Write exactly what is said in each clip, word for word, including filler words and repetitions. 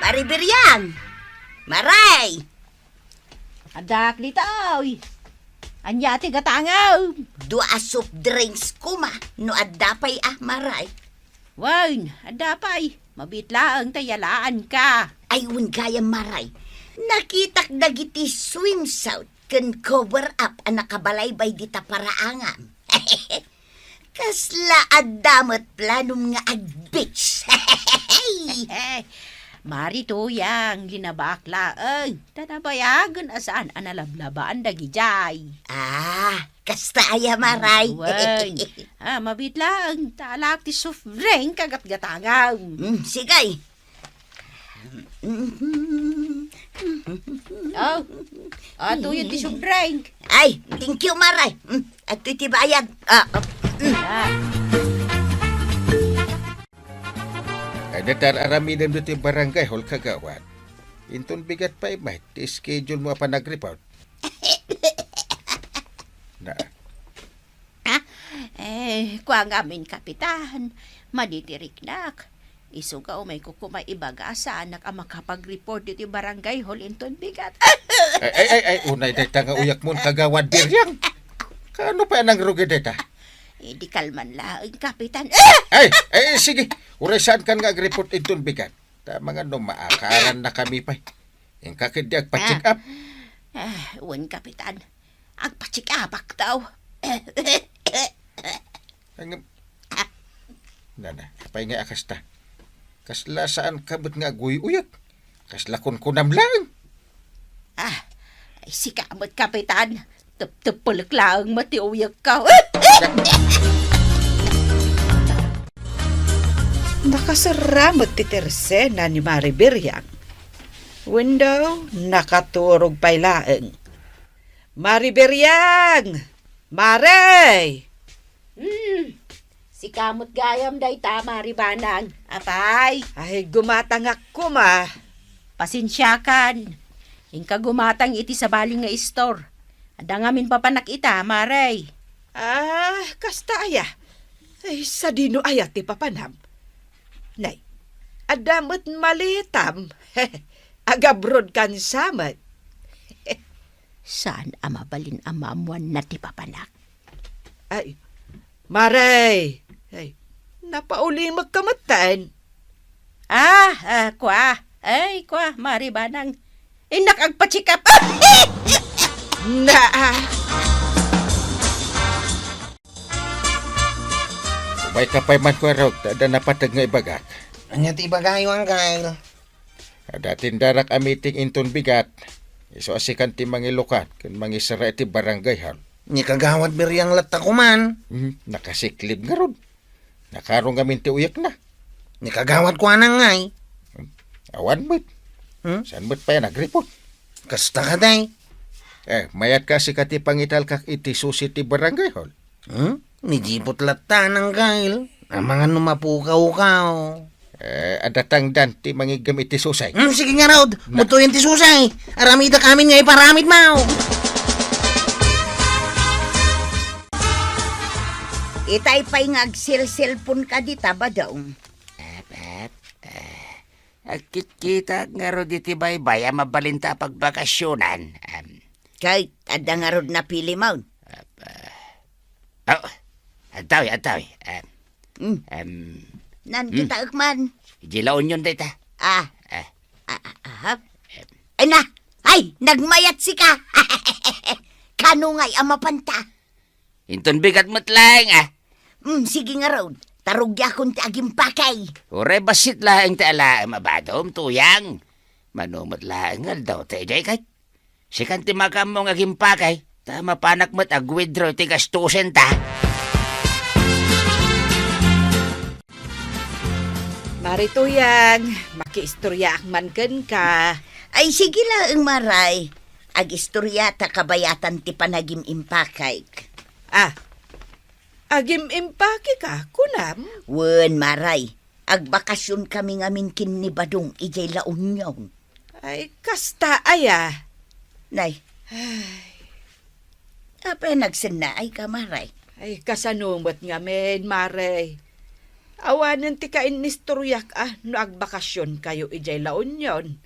Ari Biriang! Maray! Addak ditoy. Ania ti gatangem? Dua a soft drinks koma no adda pay a, Maray. Wen, adda pay. Mabiit laeng ta yalaanka. Ay, wen gayam, Maray. Nakitak dagiti swimsuit ken cover up a nakabalaybay dita paraangam. Kasla adda met planom nga ag-beach. Mari Tuyang, linabak laeng. Ta nabayagen a saan a nalablabaan dagidiay. Ah, kasta aya, Maray. Wen. Ah, mabiit laeng. Ta alaak ti soft drink a gatgatangam. Mm, sige. Oh, ato yun ti soft drink. Ay, thank you, Maray. Mm, ato ti bayad. Ah, ah, mm. Ah. Ay, natar-aramidem ditoy barangay hall, kagawad. Inton bigat pay met ti schedule mo a panag-report. Na. Ah, eh, kua ngamin, Kapitan, maditiriknak. Isu nga umayko koma ibaga a saanak a makapag-report iti barangay hall inton bigat. Ay, ay, ay, ay, unay dayta nga uyakmon, Kagawad Biriang. Kaano pay a nangrugi dayta? Eh, di kalman laeng, Kapitan. Ah! Ay, ay, sige. Uray saankan nga ag-report inton bigat. Ta mangan no maakaran na kami pay. Inka ketdi agpa-check up. Ah, wen, Kapitan. Agpa-check up-akto. Ngem, nana, apay nga a kasta? Kasla saanka met nga aguy-uyek? Kasla kunkunam laeng. Ah, ay, sika met, Kapitan. Teptepelek laeng met ti uyekko. Nakaserra met ti tersena ni Mari Biriang. Wen daw, nakaturog pay laeng. Mari Biriang! Mari! Hmm, sika met gayam dayta, Mari Banang. Apay? Ay, gumatangak koma. Pasensiakan. Inka gumatang iti sabali nga istor. Adda ngamin papanak ita, Mari. Ah, kasta aya? Ay, sadino aya ti papanam? Nay, adda met maletam. Agabrodkan sa met. Saan a mabalin a maammoanna ti papanak? Ay, Mari! Ay, napaulimekka metten. Ah, ah, kua. Ay, kua, Mari Banang. Innak agpa-check up. Naa. Umayka pay man, Kuya Rog, ta adda napateg nga ibagak. Ania ti ibagayo, Uncle? Adda tindarak a meeting inton bigat. Isu a sikan ti mangilukat ken mangisara iti barangay hall. Ni Kagawad Biriang latta koman. Hmm, nakasiklib ngarud. Nakaro ngamin ti uyekna. Ni Kagawad kuana ngay. Hmm, awan met. Hmm? Saan met pay a nagripon? Kasta ka, day. Eh, mayat ka sika ti pangitalkak iti susi ti barangay hall. Hmm? Ni Jipot latta, Uncle. Amangan no mapukaw-ukaw. Eh, adda tangdan ti mangiggem iti susi. Hmm, sige ngarud. Na- Mutuyen ti susi. Aramidak amin nga iparamid mo. Itay pay nga agselselpon ka dita, Badong. Ep, ep. Eh, agkitkita ngarud iti baybay a mabalinta a pagbakasionan. Em. Kay, adda ngarud napilimon. Ep, eh. Oh, adtoy, adtoy. Em. Hmm. Em. Nan Hmm. kita ekman. Di La Union dayta. Ah. Eh. Ah, ah, aha. Em. Ay na! Ay, nagmayat sika! Kano ngay a mapanta? Inton bigat met laeng, ah. Hmm, sige ngarud. Tarugiakon ti agimpakay. Uray bassit laeng ti alaem a badom, Tuyang. Mano met laeng nga aldaw ta idiay kay. Sikan ti makaammo nga agimpakay, ta mapanak met ag-withdraw ti gastusen ta. Mari Tuyang, makiistoryaak man kenka. Ay, sige laeng, Maray. Agistorya ta kabayatan ti panagim-impakayk. Ah, agim-impakika, kunam? Wen, Maray. Agbakasion kami ngamin ken ni Badong idiay La Union. Ay, kasta aya. Nay. Ay. Apay a nagsennaay ka, Maray? Ay, kasano met ngamin, Maray? Awanen ti kainistoriak a no agbakasionkayo idiay La Union.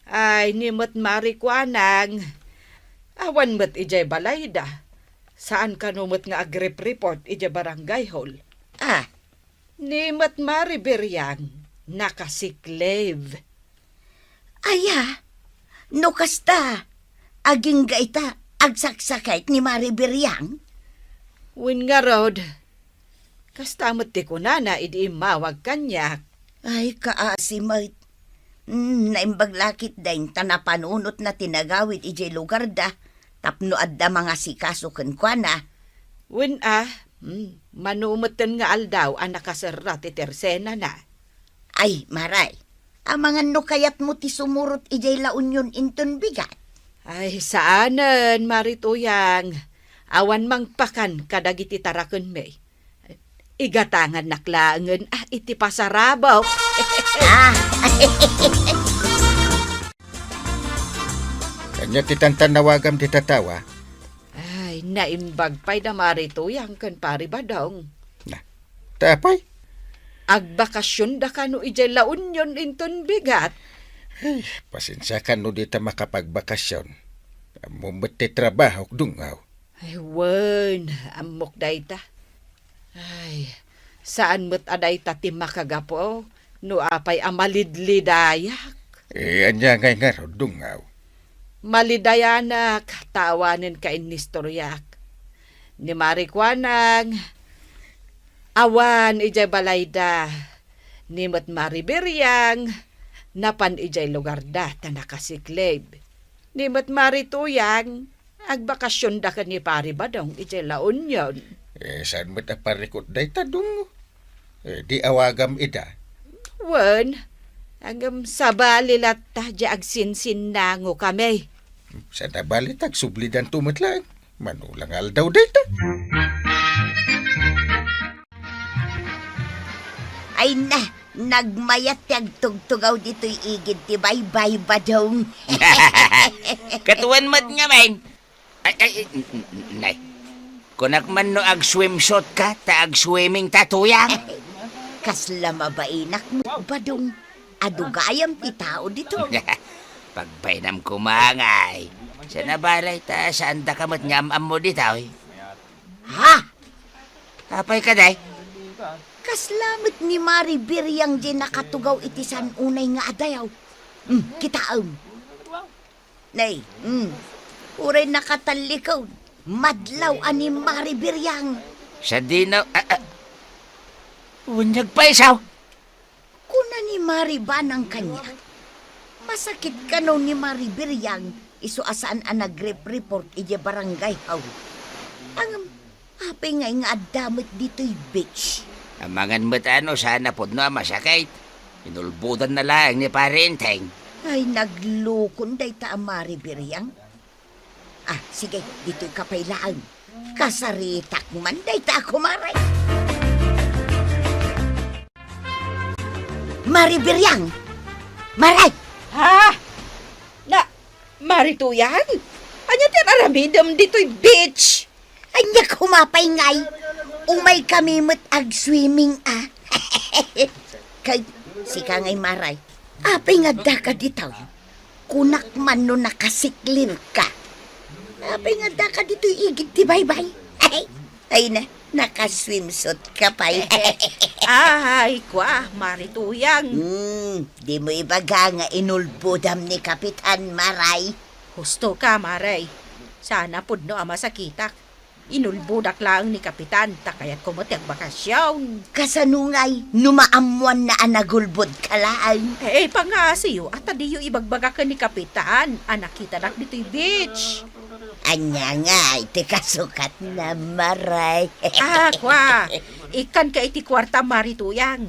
Ay, ni met Mari Kuanang, awan met idiay balayda. Saan kano met nga agrep-report idiay barangay hall. Ah, ni met Mari Biriang, nakasick leave. Aya, no kasta, agingga ita agsaksakit ni Mari Biriang? Wen ngarud, kasta met ti kunana idi immawag kaniak. Ay, kaasi met. Mm, naimbag la ketdin ta napanunotna ti nagawid idiay lugarda tapno adda mangasikaso kenkuana. Wen a, mm, mano metten nga aldaw a nakaserra ti tersenana. Ay, Maray, amangan no kayatmo ti sumurot idiay La Union inton bigat? Ay, saanen, Mari Tuyang. Awan mangpakan kadagiti tarakenmi. Igatangannak laengen, ah, iti pasarabok. Ah. Ania ti tantannawagam ti tatawa? Ay, naimbag pay da Mari Tuyang ken Pari Badong. Na, ta apay? Agbakasionda kano idiay La Union inton bigat. Ay, pasensiakan no dita makapagbakasion. Ammo met ti trabahok, dungaw. Ay, wen, ammok dayta. Ay, saan met a dayta ti makagapu no apay a malidlidayak. Eh, ania ngay ngarud, dungaw? Malidayanak, ta awanen kainistoriak. Ni Mari Kuanang, awan idiay balayda. Ni met Mari Biriang, napan idiay lugarda ta nakasick leave. Ni met Mari Tuyang, agbakasionda ken ni Pari Badong idiay La Union. Eh, saan met a parikut dayta, dungaw? Eh, di awagam ida. Wen, ngem sabali latta diay agsinsinnangokami. Saan a bali ta agsublidanto met laeng. Mano la nga aldaw dayta? Ay na, nagmayat ti agtugtugaw ditoy igid ti baybay, Badong. Ket wen met ngamin. Ay, ay, ay, n-, n-, nay. Kunak man no ag-swimsuit ka, ta ag-swimming ta, Tuyang. Kasla mabainak met, Badong. Adu gayam ti tao ditoy. Pagbainam koma ngay. Saan a bali ta saandaka met nga am-ammo ditoy. Ha? Apay kadi? Kasla met ni Mari Biriang diay nakatugaw iti saan unay nga adayaw. Hmm, kitaem. Nay, hmm. Uray nakatallikud, madlaw a ni Mari Biriang. Sadino, ah, ah. Wen, nagpaisaw. Kuna ni Mari Banang kaniak, masakit kano ni Mari Biriang isu a saan a nagrep-report idiay barangay hall. Ngem, apay ngay nga adda met ditoy beach? Amangan met a no saan a pudno a masakit. Inulbodanna laeng ni Pari Enteng. Ay, naglukon dayta a Mari Biriang. Ah, sige, ditoyka pay laeng. Kasaritak man dayta a kumare. Mari Biriang! Maray! Ha? Na, Mari Tuyang? Ania ti ar-aramidem ditoy beach? Ania koma pay ngay? Umaykami met ag-swimming, a. Ket sika ngay, Maray. Apay nga addaka ditoy? Kunak man no nakasick leave ka. Apay nga addaka ditoy igid ti baybay? Ay, ay na, naka-swimsuit ka pay. Ay, kua, Mari Tuyang. Hmm, dimo ibaga nga inulbodam ni Kapitan, Maray. Husto ka, Maray. Saan a pudno a masakitak. Inulbodak laeng ni Kapitan, ta kayatko met ti agbakasyon. Kasano ngay no maammoanna a nagulbodka laeng? Eh, eh, pangngasiyo, a ta diyo ibagbaga ken ni Kapitan a nakitanak ditoy beach. Ania ngay ti kasukatna, Maray? Ah, kua, ikkanka iti kuarta, Mari Tuyang.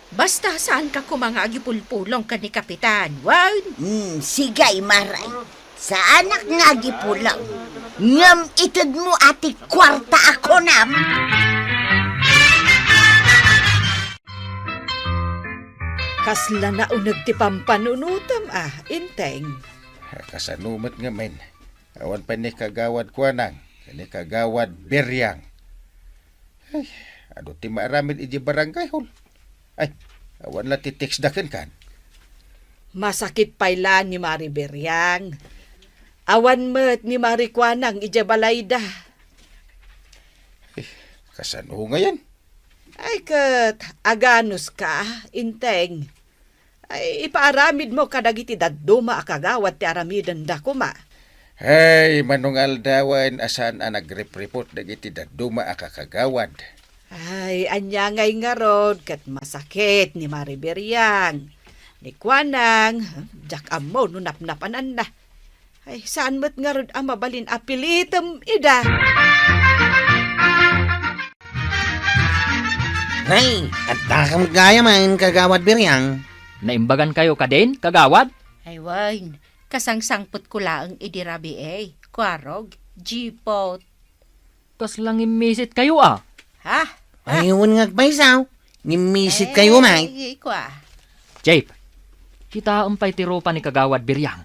Basta saanka koma nga agipulpulong ken ni Kapitan, wen? Hmm, sige, Maray. Saanak nga agipulong. Ngem itedmo a ti kuarta a kunam. Kasla nauneg ti pampanunotam a, Enteng. Kasano met ngamin? Awan pay ni Kagawad Kuanang, ni Kagawad Biriang. Ay, Adu ti maaramid idiay barangay hall. Ay, awan la ti text da kenkan. Masakit pay la ni Mari Beriang. Awan met ni Mari Kuanang idiay balayda. Eh, kasano ngayen? Ay, ket aganuska, Inteng. Ay, ipaaramidmo kadagiti dadduma a kagawad ti aramidenda koma. Ay, manungaldawen a saan a nagripripot dagiti dadduma a kakagawad. Ay, ania ngay ngarud ket masakit ni Mari Beriang. Ni Kuanang, diak ammo no napnapananna. Ay, saan met ngarud a mabalin a pilitem ida. Nay, adda ka met gayam, Kagawad Beriang. Naimbagankayo kadin, Kagawad? Ay, wen, kasangsangpetko laeng idi rabii, Kuarog, Jipot. Kasla ngimmisitkayo a? Ha? Ay, wen nga agpaysaw. Ngimmisitkayo, May. Ay, kua. Jep, kitaem pay ti rupa ni Kagawad Beriang.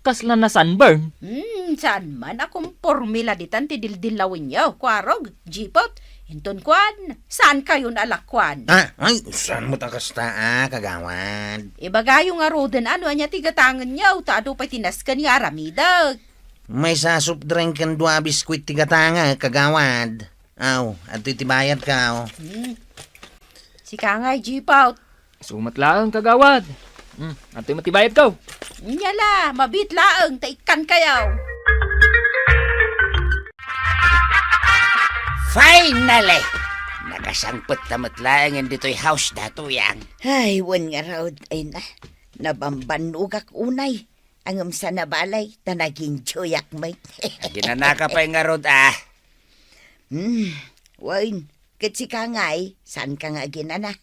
Kasla na-sunburn? Hmm, saan man a kumporme la ditan ti dildillawenyo, Kuarog, Jipot. Inton kuan, saankayon a lakuan. Ah, ay, saan met a kasta, ah, Kagawad? Ibagayo ngaruden a no ania ti gatangenyo, ta adu pay ti nasken nga aramidek. Maysa a soft drink ken dua a biskuit ti gatangek, Kagawad. Aw, adtoy ti bayadko. Hmm. Sika ngay, Jipaw. Isu met laeng, Kagawad. Hmm, adtoy met ti bayadko. Ania la, mabiit laeng, ta ikkankayo. Finally! Nakasangpet ta met laeng ditoy house da, Tuyang. Ay, wen ngarud, ay na. Nabambannogak unay. Ngem saan a balay, ta nag-enjoyak met. Aginanaka pay ngarud, ah. Hmm, wen, ket sika ngay, saanka nga aginana?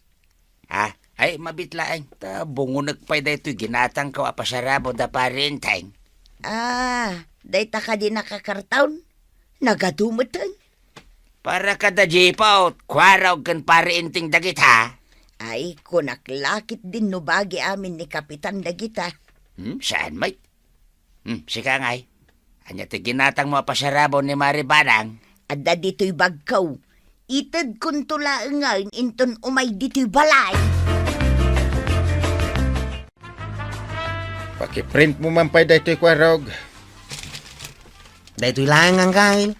Ah, ay, mabiit laeng, ta bungonek pay daytoy ginatangko a pasarabo da Pari Enteng. Ah, dayta kadi nakakartaon? Nagadu meten. Para kada Jipaw, Kuarog ken Pari Enteng dagita. Ay, kunak la ketdin no bagi amin ni Kapitan dagita. Hmm, saan met? Hmm, sika ngay. Ania ti ginatangmo a pasarabo ni Mari Banang? Adda ditoy bagko. Itedkonto laengen inton umay ditoy balay. Pakiprintmo man pay daytoy, Kuarog. Daytoy laeng, Angkel.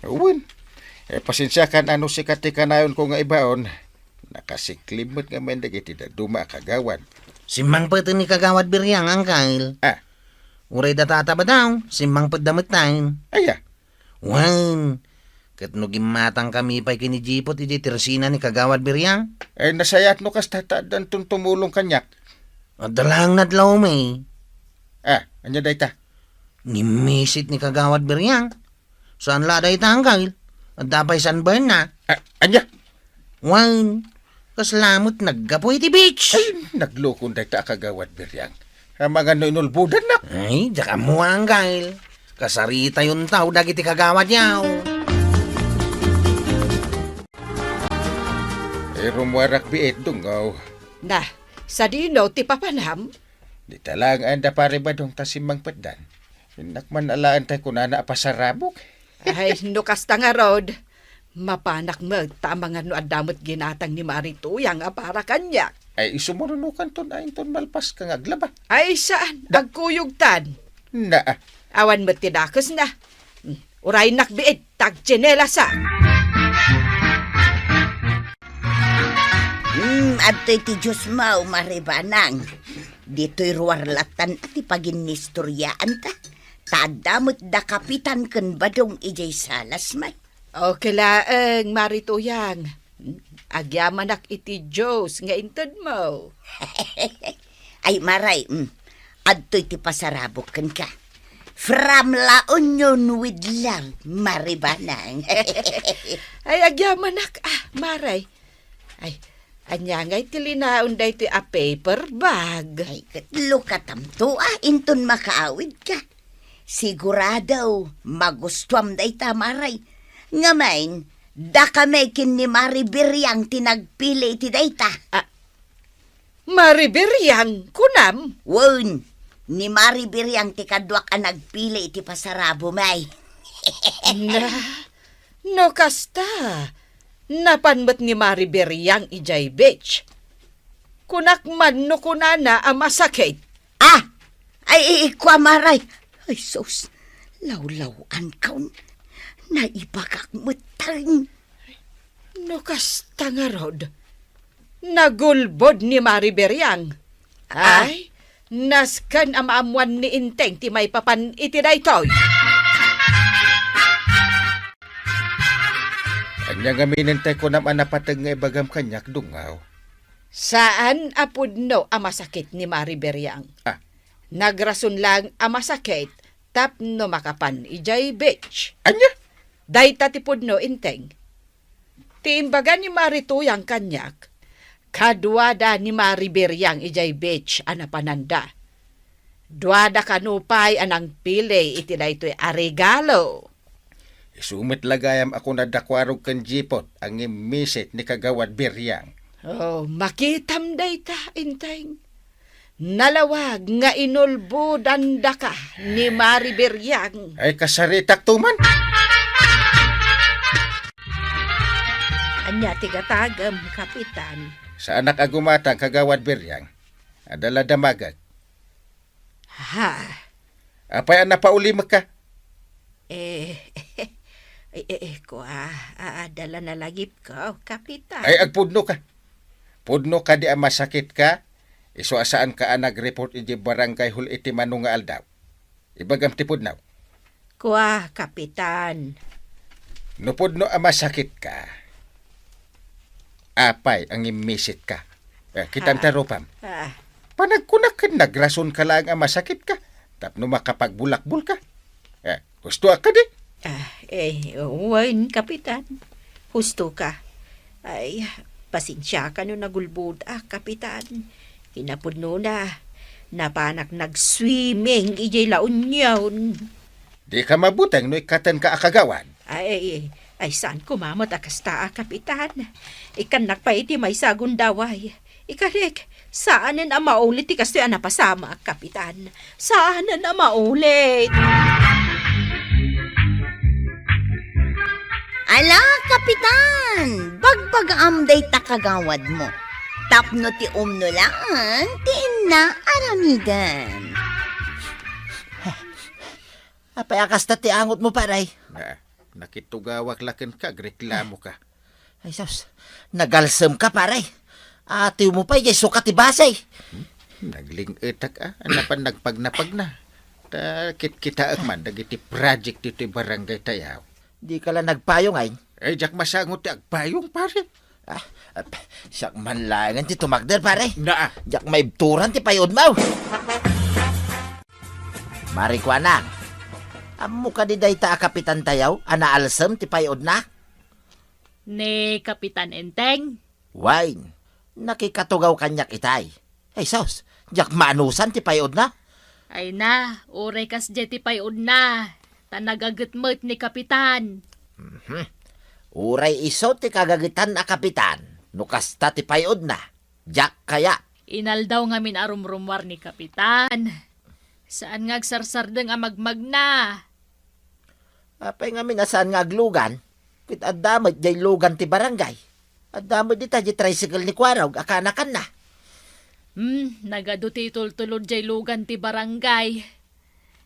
Wen. Eh, pasensiakan a no sika ti kanayonko nga ibaon. Nakasiklib met ngamin dagiti dadduma a kagawad. Simmangpeten ni Kagawad Beriang, Angkel. Ah. Uray da tata Badaw, simmangpetda metten. Aya? Wen, ket no gimmatangkami pay ken ni Jipot idiay tersina ni Kagawad Beriang? Ay, nasayaat no kasta ta addanton tumulong kaniak. Adda laeng nadlawmi. Ah, ania dayta? Ngimmisit ni Kagawad Beriang. Saan la dayta, Angkel? Adda pay sunburn na. Ah, ania? Wen, kasla met naggapu iti beach. Ay, naglukon dayta a Kagawad Beriang. Amangan no inulbodannak. Ay, diak ammo, Angkel. Kasaritayon taw dagiti kagawad yaw. Eh, rummuarak biit, Dungaw. Na, sadino ti papanam? Dita laeng da Pari Badong ta simmangpetdan. Innak man alaen tay kunana a pasarabok. Ay, no kasta ngarud, mapanak met ta amangan no adda met ginatang ni Mari Tuyang a para kaniak. Ay, isu manunukanton a inton malpaska nga aglaba. Ay, saan? Da- Agkuyogtan. Naa. Awan met ti dakesna. Hmm, uraynak biit, tagtsinelasak. Hmm, adtoy ti Diosmo, Mari Banang. Ditoy ruar latan a ti paginnistoryaanta. Ta adda met da Kapitan ken Badong idiay salas met. Okay laeng, Mari Tuyang. Agyamanak iti Dios nga intedmo. Ay, Maray, mm, adtoy ti pasarabok kenka. From La Union with love, Mari Banang. Ay, agyamanak, ah, Maray. Ay, ania ngay ti linaon daytoy a paper bag? Ay, ket lukatamto, ah, inton makaawidka. Sigurado, magustuam dayta, Maray. Ngamin, dakami ken ni Mari Biriang ti nagpili iti dayta. Ah, Mari Biriang, kunam? Wen, ni Mari Biriang ti kaduak a nagpili iti pasarabom, ay. Na, no kasta, Napan met ni Mari Beriang idiay beach. Kunak man no kunana a masakit. Ah! Ay, i-, ikua, Mari. Ay, sus. Lawlaw-ankon. Naibagak metten. No kasta ngarud, nagulbod ni Mari Beriang. Ah. Ay, nasken a maammuan ni Enteng ti maipapan iti daytoy. Ania ngamin ti kunam a napateg nga ibagam kaniak, Dungaw? Saan a pudno a masakit ni Mari Beriang. Ah. Nagrason lang a masakit tapno makapan idiay beach. Ania? Dayta ti pudno, Enteng. Ti imbaga ni Mari Tuyang kaniak, kaduada ni Mari Beriang idiay beach a napananda. Duada kano pay a nangpili iti daytoy a regalo. Isu met la gayam a kunada Kuarog ken Jipot a ngimmisit ni Kagawad Beriang. Oh, makitam dayta, Enteng. Nalawag nga inulbodandaka ni Mari Beriang. Ay, kasaritak tuman. Ania ti gatagem, Kapitan? Saanak a gumatag, Kagawad Beriang. Adda la damagek. Ha? Apay a napaulimekka? Eh, eh, eh, eh, kua, a, adda la nalagipko, Kapitan. Ay, agpudnoka. Pudno kadi a masakitka, isu a saanka a nag-report idiay barangay hall iti mano nga aldaw? Ibagam ti pudno. Kua, Kapitan. No pudno a masakitka, apay a ngimmisit ka? Eh, kitam ta rupam. Ah. Panagkunak ken nagrason ka laeng a masakit ka tapno makapagbulakbol ka. Eh, husto a kadi? Ah, eh, wen, Kapitan. Husto ka. Ay, pasensia ka no nagulbod a, Kapitan. Kinapudnona, napanak nag-swimming idiay La Union. Di ka mabuteng no ikkaten ka a kagawad. Ay, ay, saan koma met a kasta a, Kapitan. Ikkannak pay iti maysa a gundaway. Ikarik, saanen a maulit ti kastoy a napasamak, Kapitan. Saanen a maulit. Ala, Kapitan! Bagbagaam dayta kagawad mo. Tapno ti umno laeng ti inna aramiden. Apay a kasta ti angot mo, pare? Ah, nakitugawak la kenka, agreklamo ka. Ay, sus, nagalsem ka, pare. Atiw mo pay, jay suka ti base. Hmm? Nagling-etak, ah. Ania pan nagpagnapagna? Ta kitkitaek man dagiti project ditoy barangay tayaw. Di ka la nagpayong, ay? Eh, diak masango ti agpayong, pare. Ah, ah, siak man laengen ti tumakder, pare. Naa. Diak maibturan ti pay-udmo. Marikuana, ammo kadi dayta a kapitan tayaw a naalsem ti pay-udna? Ni Kapitan Enteng? Wen, nakikatugaw kaniak itay. Ay, sus, diak maanusan ti pay-udna. Ay na, uray kasdiay ti pay-udna, ta nagaget met ni Kapitan. Mhm. Uray isu ti kagagetan a kapitan, no kasta ti pay-udna, diak kayat. Inaldaw ngamin a rumrumuar ni Kapitan. Saan nga agsarsardeng a magmagna. Apay ngamin a saan nga aglugan? Ket adda met jay lugan ti barangay. Adda met dita jay tricycle ni Kuarog a kaanakanna. Hmm, nagadu ti itultulod jay lugan ti barangay.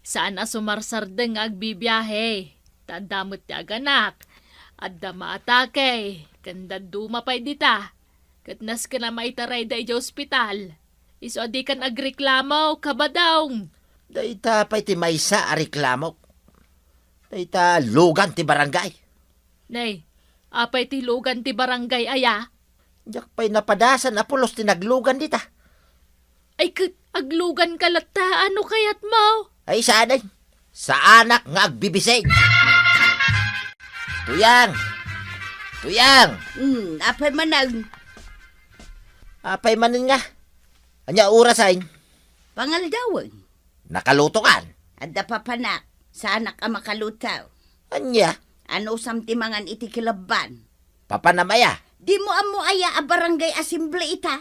Saan a sumarsardeng nga agbibiahe. Ta adda met ti aganak. Adda maatake. Ken dadduma pay dita. Ket nasken a maitarayda idiay ospital. Isu a dikan agreklamo, Kabadong. Dayta pay ti maysa a reklamok. Dayta lugan ti barangay. Nay, apay ti lugan ti barangay aya? Diak pay napadasan a pulos ti naglugan dita. Ay, ket aglugan ka latta, ano kayat mo? Ay, saan ay? Saanak nga agbibisig. Tuyang! Tuyang! Hmm, apay manen? Apay manen nga? Ania oras ay? Pangaldawen. Nakaluto kan? Adda papanak, saanak a makaluto. Ania? Anusam ti mangan iti kilabban? Papanam aya? Dimo ammo aya a barangay assembly ita?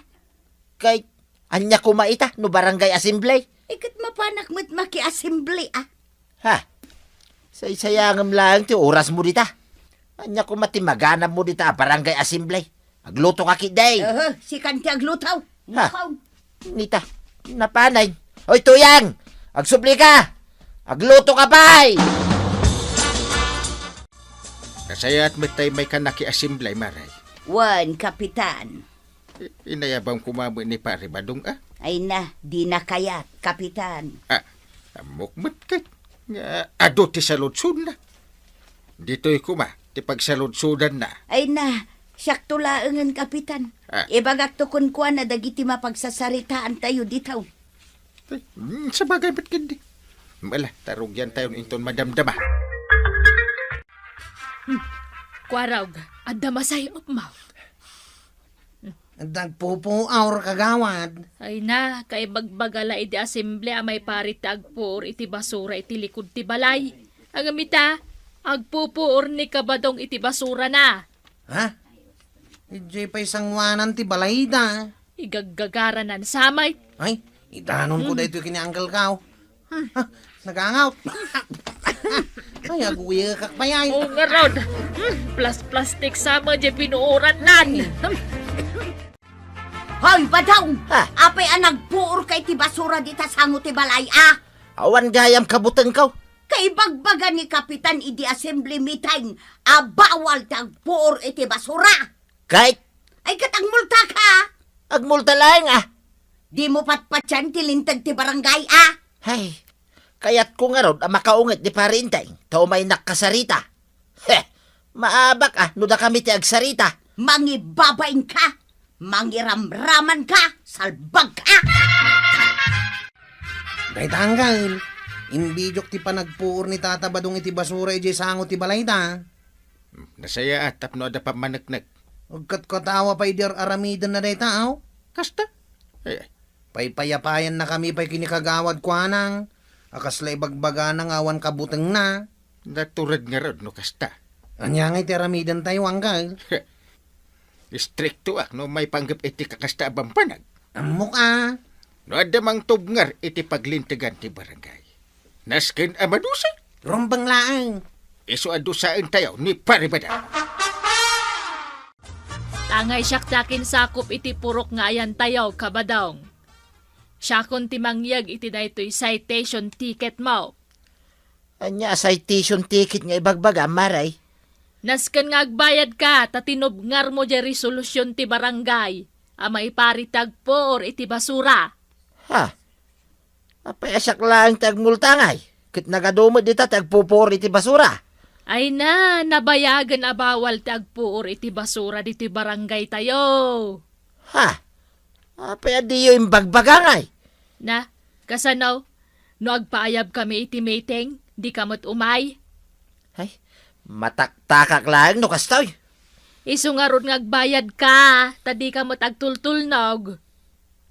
Kay, ania koma ita no barangay assembly? Iket mapanak met maki-assembly, ah. Ha? Saysayangem laeng ti orasmo dita. Ania koma ti maganabmo dita a barangay assembly? Agluto ka ketdi. Aha, sikan ti agluto. Ha? Ikaw. Nita, napanay. Oy, Tuyang! Agsubli ka! Agluto ka pay! Nasayaat met tay maykan nakiassembly, Maray. Wen, Kapitan. I-, inayabam koma met ni Pari Badong, a? Ay na, dina kayat, Kapitan. A, ammok met ket nga adu ti saludsodanna. Ditoy koma ti pagsaludsodanna. Ay na, siakto laengen, Kapitan. A. Ibagakto kenkuana dagiti mapagsasaritaantayo dita. Ay, mm, sabagay met ketdi. Ala, ta rugiantayon inton madamdama. Hmm. Kuarog, adda masay-opmo. Nagpupuor, kagawad. Ay na, kaibagbaga la idi assembly a maiparit ti agpuor iti basura iti likud ti balay. Ngem ita, agpupuor ni Kabadong iti basurana. Ha? Idiay pay sanguanan ti balayda. Igaggagaranan sa met. Ay, idanon ko Hmm. daytoy ken ni Uncle Kao. Hmm. Ha, nagangaw. Ay, aguyekak pay ay. O, ngarud. Hmm, plas-plastik sa met diay pinuoranna. Hoy, Badong! Ha? Apay a nagpuor ka iti basura dita sango ti balay, a? Awan gayam kabutengko. Kaibagbaga ni Kapitan idi assembly meeting a bawal ti agpuor iti basura. Ket? Ay, ket agmulta ka. Agmulta laeng, a? Dimo patpatian ti linteg ti barangay, a? Hay, kayatko ngarud a makaunget ni Pari Enteng, ta umaynak kasarita. He, maabak, a, no dakami ti agsarita. Mangibabain ka, mangiramraman ka, salbag ka. Dayta, Uncle, imbidiok ti panagpuor ni Tata Badong iti basura idiay sango ti balayda. Nasayaat tapno adda pammaneknek. Agkatkatawa pay idi ar-aramidenna dayta, aw? Kasta? Eh, paypayapayannakami pay ken ni Kagawad Kuanang, a kasla ibagbagana nga awan kabutengna. Natured ngarud no kasta. Ania ngay ti aramidentayo, Uncle? Istriktoak no maipanggep iti kakasta a bambanag. Ammok a. No adda mangtubngar iti paglintegan ti barangay, nasken a madusa. Rumbeng laeng. Isu a dusaentayo ni Pari Badong. Tangay siak ti akinsakup iti purok nga ayantayo, Kabadong. Siakon ti mangyeg iti daytoy citation ticketmo. Ania a citation ticket nga ibagbagam, Maray? Nasken nga agbayadka ta tinubngarmo diay resolution ti barangay a maiparit ti agpuor iti basura. Ha? Apay a siak laeng ti agmulta ngay? Ket nagadu met dita ti agpupuor iti basura. Ay na, nabayagen a bawal ti agpuor iti basura ditoy barangaytayo. Ha? Apay a diyo imbagbaga ngay? Na, kasano? No agpaayabkami iti meeting, dika met umay? Ay, mataktakak laeng no kastoy. Isu ngarud nga agbayadka, ta dika met agtultulnog.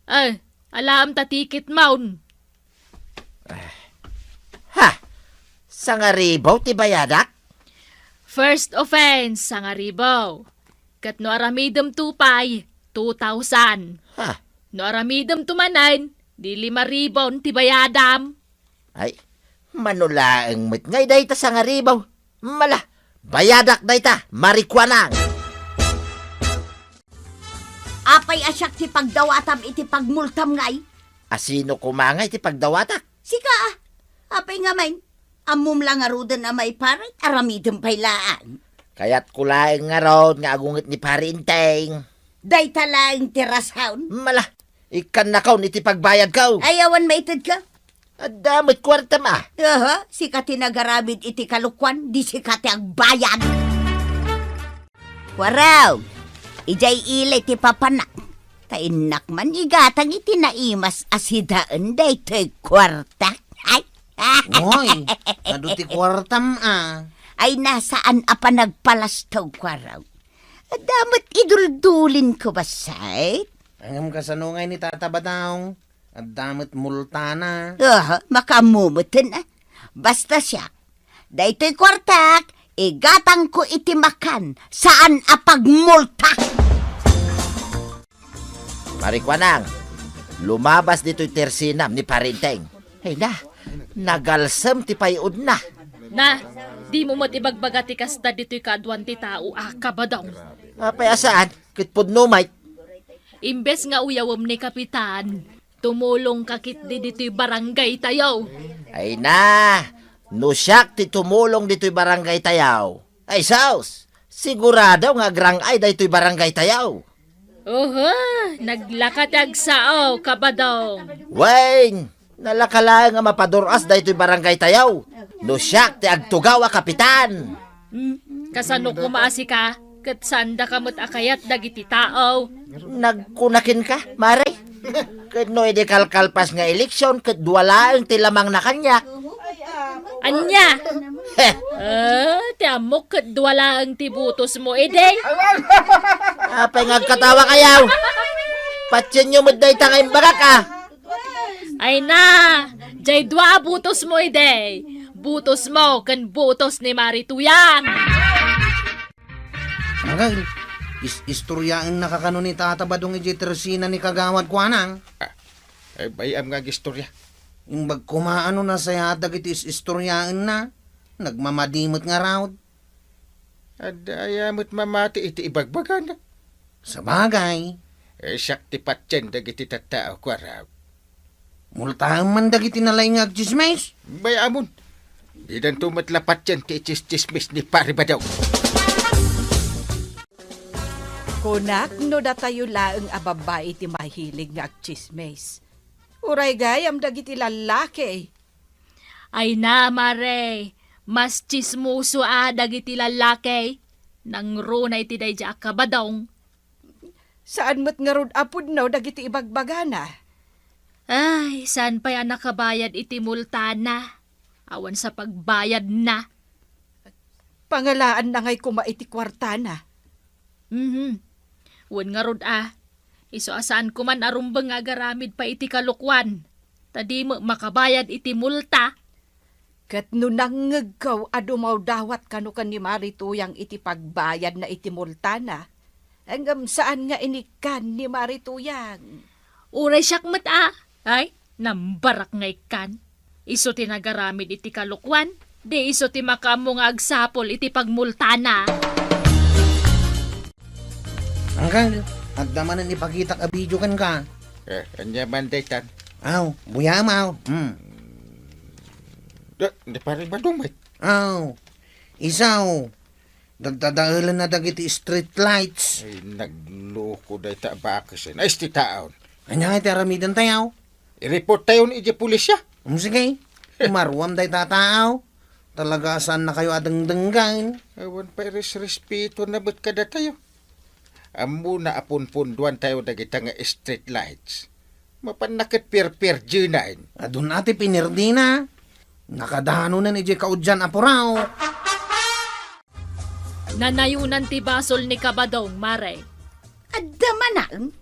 Eh, alaem ta ticketmon. Ha? Sangaribu ti bayadak? First offense, sangaribu. Ket no aramidemto pay, two thousand. Ha? No aramidemto manen, di lima ribon ti bayadam. Ay, mano laeng met ngay dayta sangaribu. Mala, bayadak dayta, Marikuanang. Apay a siak ti pagdawatam iti pagmultam ngay? A sino koma ngay ti pagdawatak? Sika, a. Apay ngamin? Ammom la ngaruden a maiparit, aramidem pay laeng. Kayatko laeng ngarud nga agunget ni Pari Enteng. Dayta laeng ti rason. Mala, ikkannakon iti pagbayadko. Ay, awan maitedka? Adda met kuartam a. Aha, sika ti nagaramid iti kalokuan, di sika ti agbayad. Kuarog, idiay ili ti papanak. Ta innak man igatang iti naimas a sidaen daytoy kuartak. Ay! Oy, adu ti kuartam a. Ay, na, saan a panagpalastaw, Kuarog. Adda met iduldulinko, bassit. Ngem kasano ngay ni Tata Badong? Adda met multana. Aha, makaammo meten, a. Basta siak, daytoy kuartak, igatangko iti makan, saan a pagmulta. Marikuanang, lumabas ditoy tersinam ni Pari Enteng. Ay na, nagalsem ti pay-odna. Na, Dimo met ibagbaga ti kasta ditoy kaaduan ti tao a, Kabadong. Apay a saan? Ket pudno met. Imbes nga uyawem ni Kapitan, tumulongka ketdi ditoy barangaytayo. Ay na, no siak ti tumulong ditoy barangaytayo, ay sus, sigurado nga agrang-ay daytoy barangaytayo. Oho, naglaka ti agsao, Kabadong. Wen, nalaka laeng a mapadur-as daytoy barangaytayo no siak ti agtugaw a kapitan. Hmm, kasano koma a sika, ket saandaka met a kayat dagiti tao? Nagkuna kenka, Mare? Ket no idi kalkalpas nga eleksyon ket dua laeng ti lamangna kaniak. Ania? Heh. Ah, ti ammok ket dua laeng ti butosmo idi. Apay nga agkatawakayo? Patienyo met dayta nga imbagak, a. Ay na, jay dua a butosmo idi. Butosmo ken butos ni Mari Tuyang. Anggal, is-, istoryaennaka kano ni Tata Badong idiay tersina ni Kagawad Kuanang? Ah, ay, bay-am nga agistorya. Imbag koma no nasayaat dagiti is-, istoryaenna. Nagmamadi met ngarud. Adda aya met mamati iti ibagbagana? Sabagay. Eh, siak ti patien dagiti tattao, kuarab. Multaem man dagiti nalaing nga agtsismis. Bay-amon. Didanto met la patien ti itsistsismis ni Pari Badong. Kunak no datayo laeng a babbai ti mahilig nga agtsismis. Uray gayam dagiti lallaki. Ay na, Mare, mas tsismoso a dagiti lallaki. Nangruna iti daydiay a Kabadong. Saan met ngarud a pudno dagiti ibagbagana? Ay, saan pay a nakabayad iti multana? Awan sa pagbayadna. Pangalaanna ngay koma iti kuartana. Mhm. Wen ngarud a, isu a saanko man a rumbeng nga agaramid pay iti kalokuan, ta dimo makabayad iti multa. Ket no nangngegko a dumawdawat kano ken ni Mari Tuyang iti pagbayadna iti multana, ngem saan nga inikkan ni Mari Tuyang. Uray siak met a, ay, nambarak nga ikkan. Isu ti nagaramid iti kalokuan, di isu ti makaammo nga agsapul iti pagmultana. Anggal, adda manen ipakitak a video kenka. Eh, ania man daytan? Aw, buya, aw. Hmm. Da, ni Pari Badong met. Aw, isu. Daddadaelenna dagiti street lights. Ay, nagloko dayta a bakesen. Ay, isu ti taon. Ania ngay ti aramidentayo? I-report tayon idiay pulisya. Um, sige. Maruam dayta a tao. Talaga a saannakayo a dengdenggen. Awan pay resrespetona met kadatayo. Ammona a punpundoantayo dagita nga street lights. Mapanna ket pirpirdienaen. Adun a ti pinirdina. Nakadanonen idiay kaudian a puraw. Nanayonan ti basol ni Kabadong, Mare. Adda manen?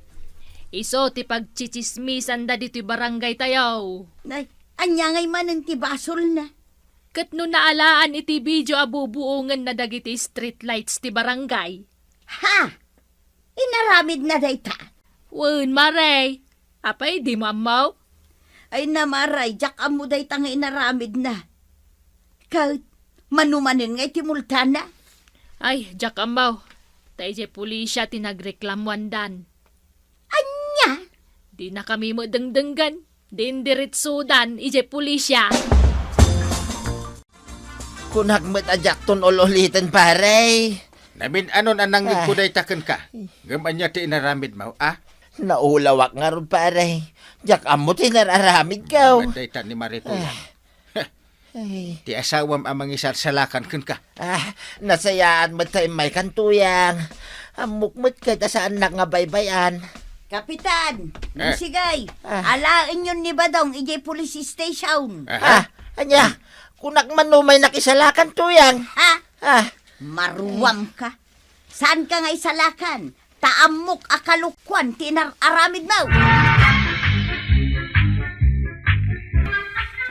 Isu ti pagtsitsismisanda ditoy barangaytayo. Nay, ania ngay manen ti basolna? Ket no naalaan iti video a bubuongenna dagiti street lights ti barangay. Ha? Inaramidna dayta? Wen, Mare. Apay, dimo ammo? Ay, Mare, diak ammo dayta nga inaramidna. Ket, mano manen nga iti multana? Ay, diak ammo. Ta idiay pulisya ti nagreklamuandan. Ania? Dinakami met dengdenggen. Dindiritsudan idiay pulisya. Kunak met a diakton ul-uliten, pare. Namin-anon a nangngegko Ah. dayta kenka. Ngem ania ti inaramidmo, a? Naulawak ngarud, pare. Diak ammo ti nararamidko. Ngem dayta ni Mari Tuyang. Ah. Ay. Ti asawam a mangisarsalakan kenka. Ah, nasayaat met ta immaykan, Tuyang. Ammok met ket a saannak nga baybay-an. Kapitan, Eh. Sigay, Ah. alaenyon ni Badong idiay police station. Aha. Ah, ania? Kunak man no umay nakisalakan, Tuyang. Ha? Ah. Maruam ka. Saanka nga isalakan? Ta ammok a kalokuan ti inar-aramidmo.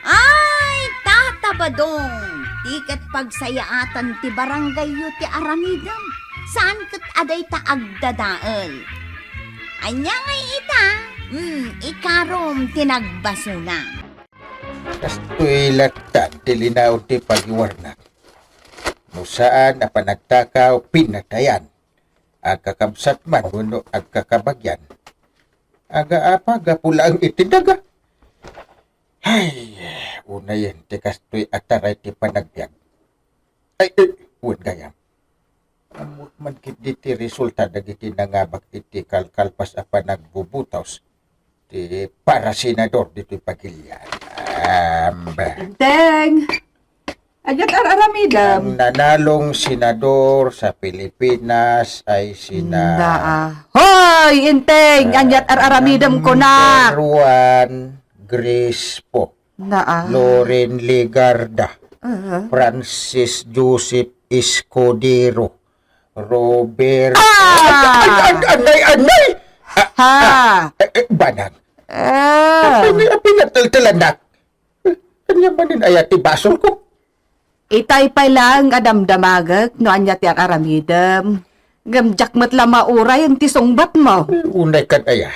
Ay, Tata Badong, ti ket pagsayaatan ti barangayyo ti aramidem. Saan ket a dayta agdadael. Ania ngay ita? Hmm, ikarom ti nagbasona. Kastoy latta ti linaw ti pagiwarnak. No saan a panagtakaw, pinatayan. Agkakabsat man wenno agkakabagian. Aga apa, gapu laeng iti daga. Ay, unayen ti kastoy a taray ti panagbiag. Ay, eh, wen gayam. Ammok man ketdi ti resulta dagiti nangabak iti kalkalpas a panagbubutos ti para senador ditoy pagilian. Amba. Enteng! Ania ti ar-aramidem? Ang nanalong senador sa Pilipinas ay sina Daa. Hoy, Enteng! Ah, ania ti ar-aramidem, kuna? Number one, Grace Poe. Naa. Loren Legarda. Aha. Francis Joseph Escudero. Robert. Ah! Ay, ay, ay, anay, anay! Ah, Ha. ah, eh, eh, banag. Ah. Apay ni, apay nataltalannak? Eh, ania manen aya ti basolko? Itay pay laeng a damdamagek no ania ti ar-aramidem. Ngem diak met la mauray ti sungbatmo. Eh, unay kad aya.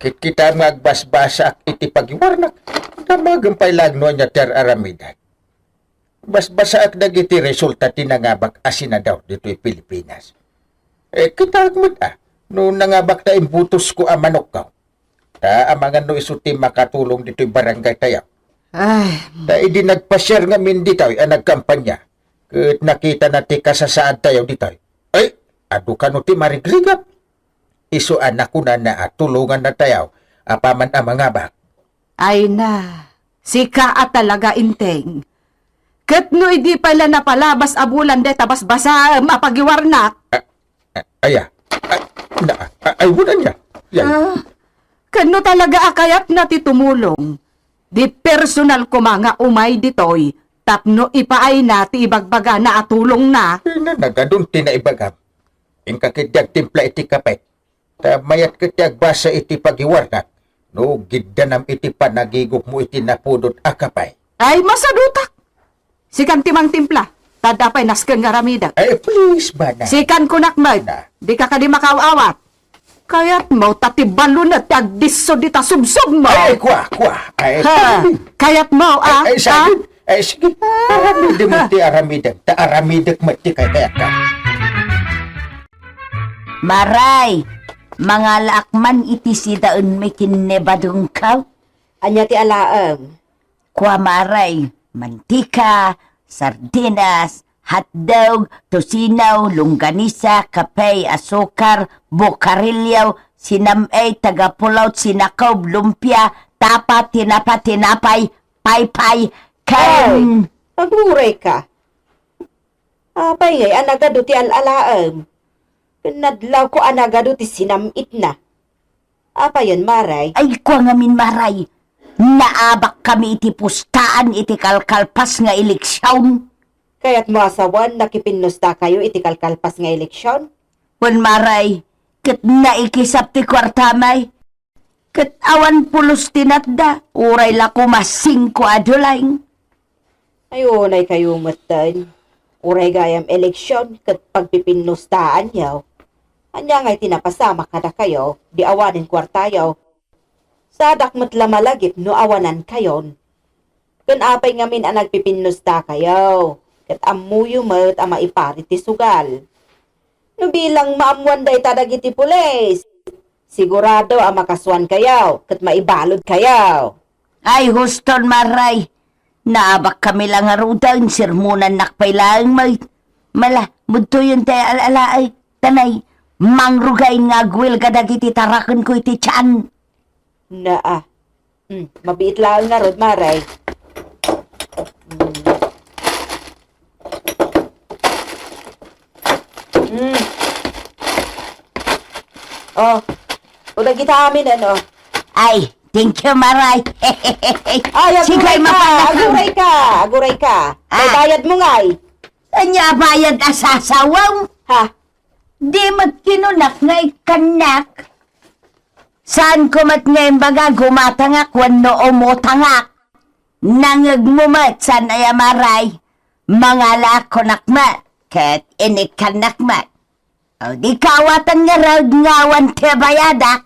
Kitkitaem nga agbasbasaak iti pagiwarnak. Damagem pay laeng no ania ti ar-aramidek. Basbasaak dagiti resulta ti nangabak a senador ditoy Pilipinas. Eh, kitaek met a, no nangabak ta imbutosko a manokko. Ta amangan no isu ti makatulong ditoy barangay tayo. Ay. Ta idi nagpasiar ngamin ditoy a nagkampanya, ket nakitana ti kasasaad tayo ditoy. Ay, adu kano ti marigrigap. Isu a nakunana a tulonganna tayo apaman a mangabak. Ay na, sika a talaga, Enteng. Ket no idi pay la napalabas a bulan dayta basbasaem a pagiwarnak. Ah, ah, aya. Ah, na, ah, ay, wala niya. Yan. Ah, ket no talaga a kayatna ti tumulong, di personal koma nga umay ditoy tapno ipaayna ti ibagbagana a tulongna. Ay, na, nagadun ti naibagam. Inka ketdi agtimpla iti kape. Ta mayat ket ti agbasa iti pagiwarnak, no giddanam iti panagigupmo iti napudot a kape. Ay, masadutak! Sikan ti mangtimpla, ta adda pay nasken nga aramidek. Ay, please, bana. Sikan kunak met, Na. Dika kadi makaaw-awat. Kayatmo, ta ti balunet ti agdisso dita subsobmo. Ay, ay, kua, kua. Ay, Ha, ay, kayatmo, ay, ah, ay, ah? Sige. Ay, sige. Aramidem ti aramidek. Ta aramidek met ti kaykayatka. Maray, mangalaak man iti sidaenmi ken ni badengko. Ania ti alaem? Kua, Maray, mantika, sardinas, hotdog, tocino, longganisa, kape, asukar, bukarilyo, sinam-ey, tagapulaw, sinakob, lumpia, tapa, tinapa, tinapay, paypay, ken Ay, agurayka. Apay ngay a nagadu ti al-alaem? Ken nadlawko a nagadu ti sinam-itna. Apayen, Maray? Ay, kua ngamin, Maray. Naabakkami iti pustaan iti kalkalpas nga eleksion. Kayatmo a sawen, nakipinnustakayo iti kalkalpas nga eleksion? Wen, Maray, ket naikisap ti kuartami. Ket awan pulos ti natda, uray la koma singko a dollar. Ay, unay kayo metten. Uray gayam eleksion ket pagpipinnustaanyo. Ania ngay ti napasamak kadakayo, di awanen kuartayo? Sadak met la malagip no awanankayon. Ken apay ngamin a nagpipinnustakayo, ket ammoyo met a maipari ti sugal. No bilang maammoan dayta dagiti pulis, sigurado a makasuankayo ket maibaludkayo. Ay, huston, Maray. Naabakkami la ngaruden, sermonannak pay laeng met. Mala, mudtoyen ti al-alaek. Tanay, mangrugay nga agwelga dagiti tarakenko iti tian. Naa. Hmm, mabiit laeng ngarud, Maray. Hmm. Hmm. Oh, o dagita amin, ano? Ay, thank you, Maray. Ay, Sige, aguray ka, mapanak. Aguray ka, aguray ka. Ah. May bayad mo ngay. Ania bayad a sasawaw? Ha? Di met kinunak nga ikkannak. Saanko met nga imbaga gumatangak wenno umutangak. Nangegmo met, saan aya, Maray? Mangalaak kunak met, ket inikkannak met. O, di kawatan ngarud nga awan ti bayadak.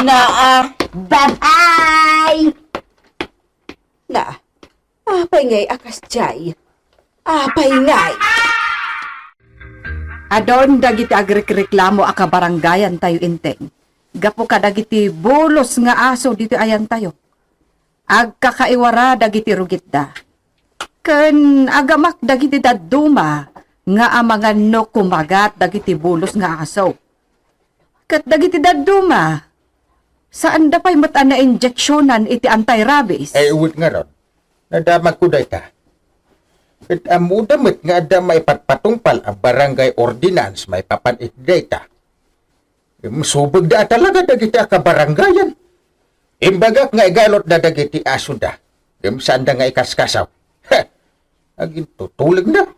Naa. Bye-bye! Naa. Apay ngay a kasdiay? Apay ngay? Adun dagiti agrikreklamo a kabarangayantayo, Enteng, gapu kadagiti bulos nga aso ditoy ayantayo. Agkakaiwara dagiti rugitda. Ken agamak dagiti dadduma nga amangan no kumagat dagiti bulos nga aso. Ket dagiti dadduma, saanda pay met a nainjeksionan iti anti-rabies. Ay, uwit ngarud. Nadamagko dayta. Ket ammoda met nga adda maipatpatungpal a barangay ordinance maipapan iti dayta. Em, subegda a talaga dagiti a kabarangayan. Imbagak nga igalutda dagiti asoda. Em, saanda nga ikaskasaw. Heh! Agintutulengda.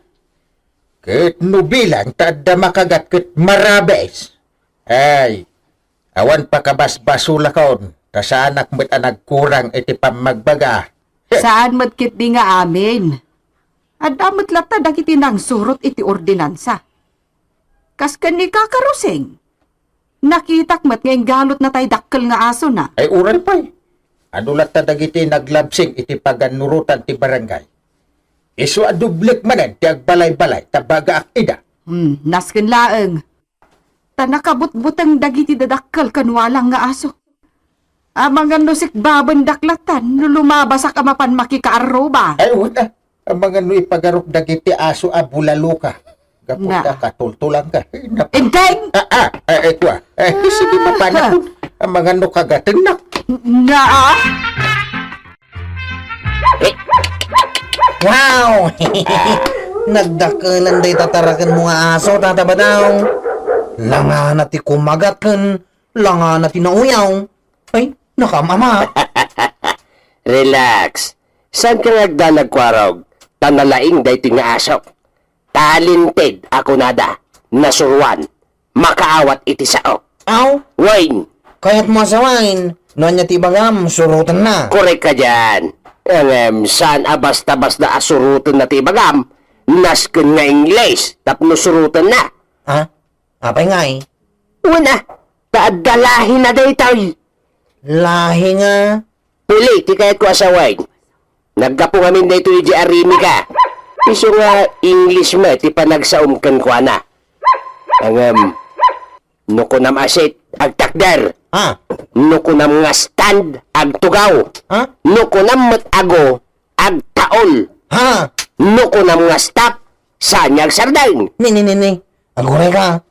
Ket no bilang ta adda makagat ket marabes. Ay, awan pakabasbasolakon, ta saanak met a nagkurang iti pammagbaga. Saan met ketdi nga amin. Adda met latta dagiti nangsurot iti ordinansa. Kas ken ni Kaka Rosing, nakitak met nga inggalutna tay dakkel nga asona. Ay, uray pay. Adu latta dagiti naglabsing iti pagannurotan ti barangay. Isu a dublek manen ti agbalay-balay ta bagaak ida. Hmm, nasken laeng. Ta nakabutbuteng dagiti dadakkel ken walang nga aso. Amangan no sikbabendak latta no lumabasak a mapan makikaarruba. Ay, wala. Amangan no ipagarok dagiti aso a bulaloka. Gapu ta katultulangka. Ay, naku. Enteng! Ah, ah, ah, eh, kua. Eh, sige, mapanakon. Amangan no kagatennak. Na, ah? Wow! Nagdakkelan dayta tarakenmo nga aso, Tata Badong. Langana ti kumagat ken langana ti nauyaw. Ay, nakaam-ama. Relax. Saanka nga agdanag, Kuarog, ta nalaing daytoy nga aso. Talented a kunada, nasuroan, makaawat iti sao. Aw? Wayne! Kayatmo a sawen, no ania ti ibagam, surotenna. Korek ka dian. Ngem, saan a basta-basta a surotenna ti ibagam, nasken nga Ingles, tapno surotenna. Ha? Apay ngay? Wen a, ta adda lahina daytoy. Lahi nga? Pili ti kayatko a sawen. Naggapu ngamin daytoy idiay Arimi ka. Isu nga English met ti panagsaom kenkuana. Ngem, no kunam a seat, agtakder. Ah. No kunam nga stand, agtugaw. Ah? No kunam met a go, agtaol. Ha? No kunam nga stop, saan nga agsardeng. Ni, ni, ni, ni. Aguray ka.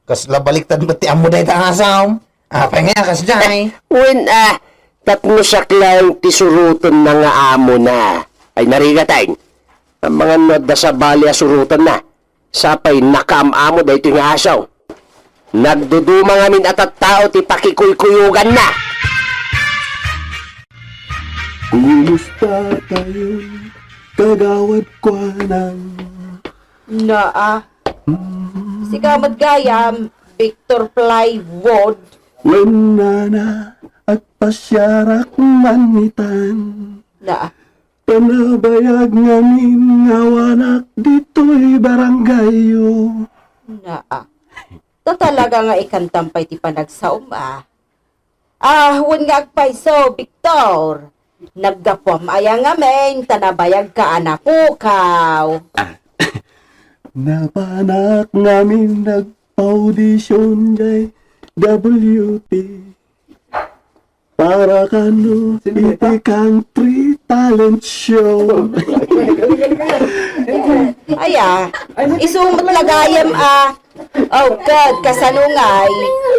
Kasla baliktad met ti ammo dayta a ngasam. Apay nga kasdiay? Wen a, tapno siak laeng ti surotenna nga amona. Ay, narigat, ay. Amangan no adda sabali a surotenna. Sapay nakaam-amo daytoy nga aso. Nagduduma ngamin a tattao ti pakikuykuyoganna. Kumusta kayo, kagawad kuanang? Naa. Sika met gayam, Victor Plywood. Wen nana, agpasiarak man itan. Naa. Panabayag ngamin nga awanak ditoy barangayyo. Naa. Ta talaga nga ikantam pay ti panagsaom, a. Ah, wen nga agpayso, Victor. Naggapuam aya ngamin ta nabayagka a napukaw? Ah, napanak ngamin nagpa-audition jay W T. Para kano iti country talent show. Aya, isu met la gayam, a. O, ket kasano ngay,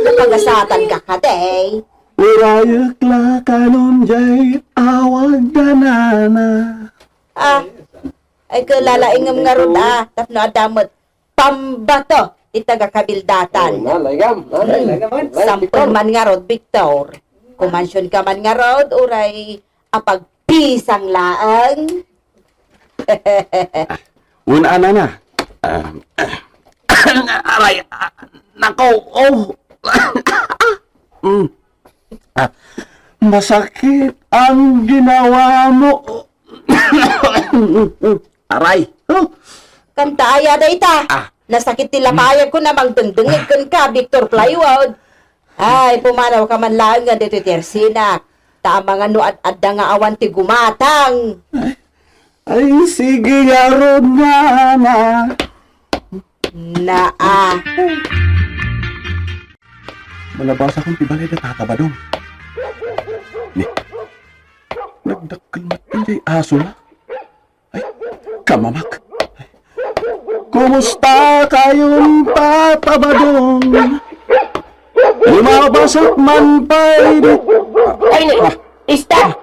napagasatanka kadi? Urayek la kanon jay awag da nana. Ah, ay, ket lalaingem ngarud, a, tapno adda met pambato ti taga-Kabildatan. O, na, laygam. Ay, laygam, man. Sampol man ngarud, Victor. Kumansionka man ngarud, uray apagpisang laeng. Wen a, nana. Ah, aray, ah, nako, oh. Mm. Ah, masakit ang ginawa mo. Aray. Huh? Kanta aya dayta. Ah. Nasakit ti lapayagko a mangdengdengngeg kenka, Victor Plywood. Ay, pumanawka man laeng nga ditoy ti ersinak. Ta amangan no ad-adda nga awan ti gumatang. Ay, Ay, sige ngarud nga na. Naa. Malabasakon ti balay da Tata Badong. Ni, nagdakkel met ti asona. Ay, kamamak. Kumusta kayon, Tata Badong? Lumabas man pay di- Ay, ni! Ah. Stop!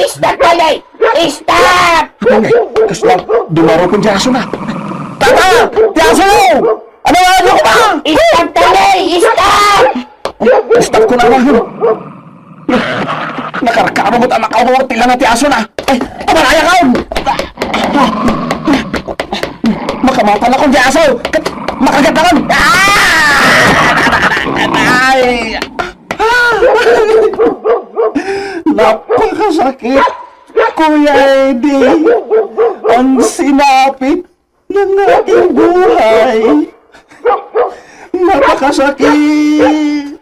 Stop, Tolay! Stop! Ay, kasla, dumarukon ti asona. Tata! Ti aso! Ano, ano ko ba? Stop, Tolay! Stop! Stop ko na lang. Nakarkaro mo ta makauror ti lana ti asona. Ay, tumalaya ka! Makamatan ako ti aso! Makagat ako! Ah! Ay! Napakasakit, Kuya Eddie. Ang sinapit ng aking buhay. Napakasakit,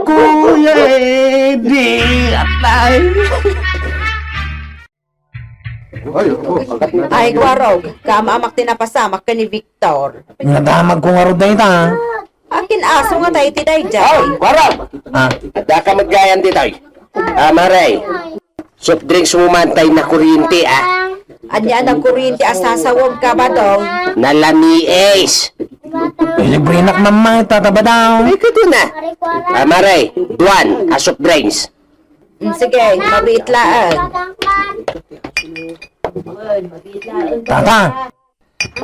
Kuya Eddie. Atay. Ay, Kuarog, kaam-amak ti napasamak ken ni Victor. Nadamag ko ngarud dayta. Akin aso nga tayo ti dayjay. Ay, Kuarog! Ah. Adda ka met gayan ditoy. Ah, Mare. Soft drinks mo man tay nakuryente, ah. Ania a nagkuryente a sasawag ka, Badong? Nalamiis. Libre nak mamay, Tata Badong. Ay, kato na. Ah, Mare, duan, a soft drinks. Mm, sige, mabiit laeng. Tata,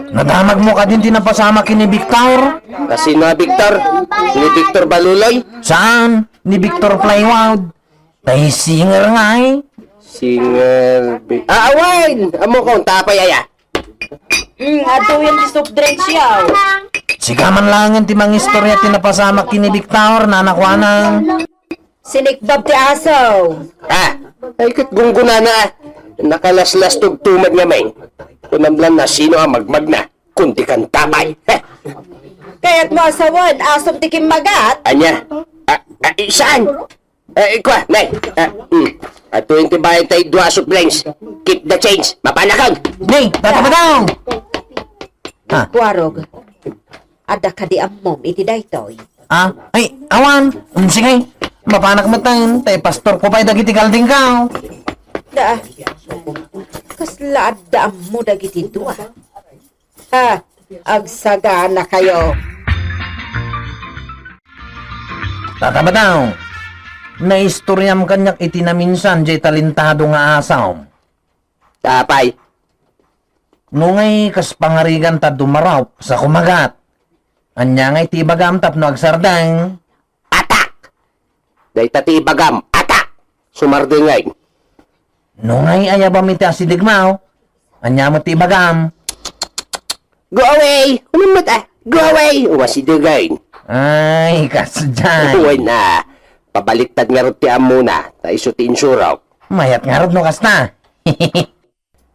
nadamag mo kadin ti napasamak ken ni Victor? Kasino a Victor? Ni Victor Baluloy? Saan? Ni Victor Plywood. Tay singer nga eh. Singer Vic-, ah, awan! Ammokon, tapay aya. Mm, adtoyen ti soft drinks yaw. Sika man laengen ti mangistorya ti napasamak ken ni Victor, nanakuana. Sinikbab ti aso. Ah, ay ket gunggunana, ah. Nakalaslastog tumad nga, Meng. Kunam lang na sino a magmagna, kundi kan tapay. Heh. Kayat mo asawen, asom ti kimmagat? Ania? Ah, ah, eh, saan? Eh, ikua, Nay. Ah, hmm. Adtoyen ti bayad tay dua a soft drinks. Keep the change. Mapanakag. Nay, Tata Badong! Ah. Kuarog. Adda kadi ammom iti daytoy? Ah, ay, awan. Mm, sige. Mapanak metten, tay pastor ko pay dagiti kaldingkaw. Da, kasla adda ammo dagiti dua. Ha, agsagana kayo. Tata Badong, naistoriam kaniak iti naminsan jay talentado nga asom. Tapay. No ngay kas pangarigan ta dumarop sa kumagat. Ania ngay ti ibagam tapno agsardeng? Atak! Dayta ti ibagam, atak! Sumardeng ngay. No ngay ayabam iti asidegmo, ania met ti ibagam? Go away! Umimmet, ah! Go away! Umasideg ngay. Ay, kasdiay. Wen a, pabaliktad ngarud ti ammona, ta isu ti insurok. Mayat ngarud no kasta.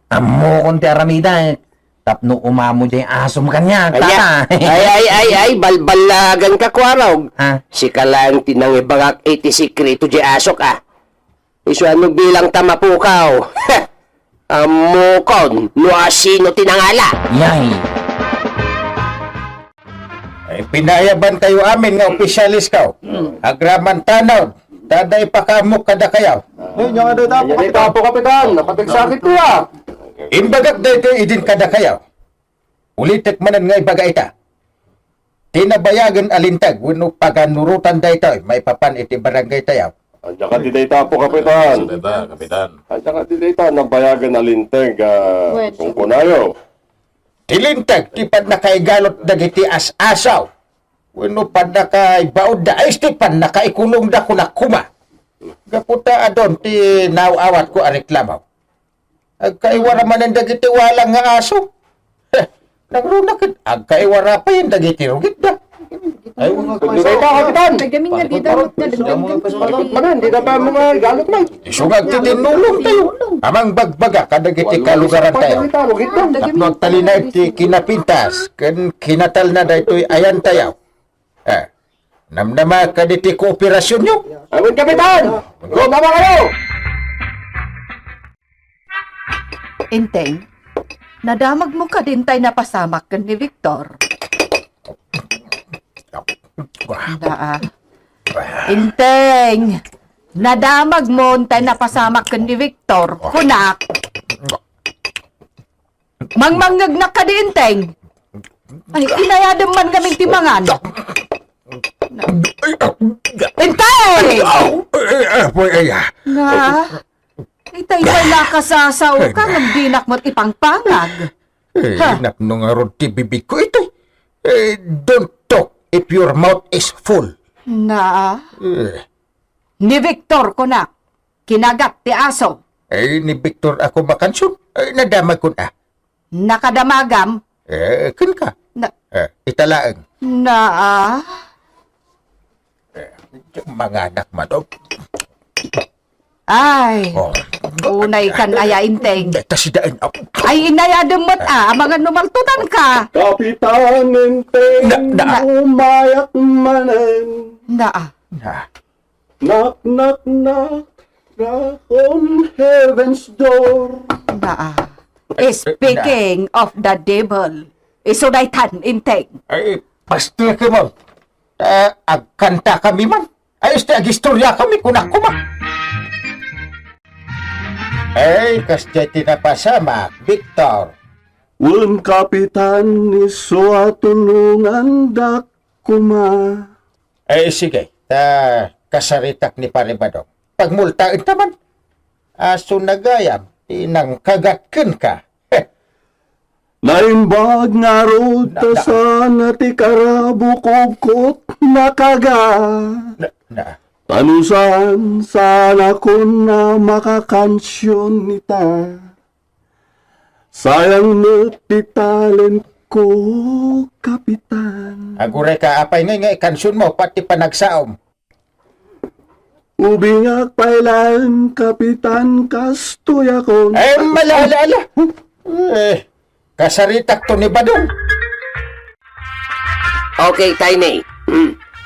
Ammokon ti aramidek, tapno umamo jay asom kaniak, Ania? Tata. Ay, ay, ay, ay, balballagan ka, Kuarog. Ha? Sika laeng ti nangibagak iti sekreto jay asok, ah. Isu a no bilang ta mapukaw. Ammokon no asino ti nangala. Yay. Ay, pinayaban tayo amin nga opisyales kaw. Hmm. Agraman tanaw, tada ipakaamok kadakayaw. Ay, nya nga dayta, Apo Kapitan. Apo Kapitan, napatigsakit ko, ah. Imbagak daytoy idin kadakayaw. Ulitek manen nga ibaga ita. Ti nabayagen a linteg wenno paganurotan daytoy maipapan iti barangay tayaw. Ania kadi dayta, Apo Kapitan? Sige ba, Kapitan? Ania kadi dayta nabayagen a linteg, ah, Wen. Kungkunayo? Ti linteg ti pannakaigalut dagiti as-asaw wenno pannakaibaudda, isu ti pannakaikulongda kunak koma. Gapu ta adun ti naaw-awatko a reklamo. Agkaiwara manen dagiti walang nga aso. Heh, nagruna ket agkaiwara payen dagiti rugitda. Ay, Kapitan! Ay, kami nga di dapat nga dagdag. Manen, di na ba mo nga galut, man? Isu nga agtitinnulong tayo. Amang bagbaga kadagiti kalugaran tayo. Tapno agtalinaed ti kinapintas, ken kinatalna daytoy ayan tayo. Eh, namnama kaditi kooperasyonyo. Amin, Kapitan! Go, mama kayo! Enteng, Nadamagmo kadi intay napasamak ken ni Victor? Daa. Inteng, nadamagmo intay napasamak ken ni Victor. Kunak. Mangmangngegnak kadi, Inteng? Ay, inayadem man ngamin ti mangan. Inteng! Aw, eh, eh, apoy, ay, ah. Nga, itay pay nakasasao ka, ngem dinak met ipangpangag. Eh, Ha? Napno ngarud ti bibig ko, itay. Eh, don't talk if your mouth is full. Na, Eh, ni Victor, kunak, kinagat ti aso. Eh, ni Victor ako makanson. Eh, nadamag kun a. Nakadamagam? Eh, kun ka. Na, Eh, italaeng. na, ah? Eh, manganak man. Oh. Ay, Oh. Unay kan aya, Inteng. Deta si Daen. Oh. Ay, inayadem met, ah, amangan no maltutan ka. Kapitan Enteng, Na, na. Umayak manen. Na, ah. Na. Knock, knock, knock, knock on heaven's door. Na, ah. Eh, eh, Speaking of the devil, isu daytan, Inteng. Ay, pasteke mo. Eh, agkanta kami man. Ay, este, agistorya kami, kunak koma. Ay, kasdiay ti napasamak, Victor. Wen, Kapitan, isu a tulongandak koma. Eh, sige, ta kasaritak ni Pare Badong. Pagmultaen ta man. Aso nagayam, ti nangkagat kenka. Naimbag ngarud ta saan a ti karabukobko nakagat. Na, na. Ta no saan, saan a kun a makakansion ita. Sayang met ti talent ko, Kapitan. Aguray ka, apay ngay nga ikansion mo, pati panagsaom. Ubingak pay laeng, Kapitan, kastoy akon. Eh, mala, ala, ala. Eh, kasaritak to ni Badong. Okay, Tiny.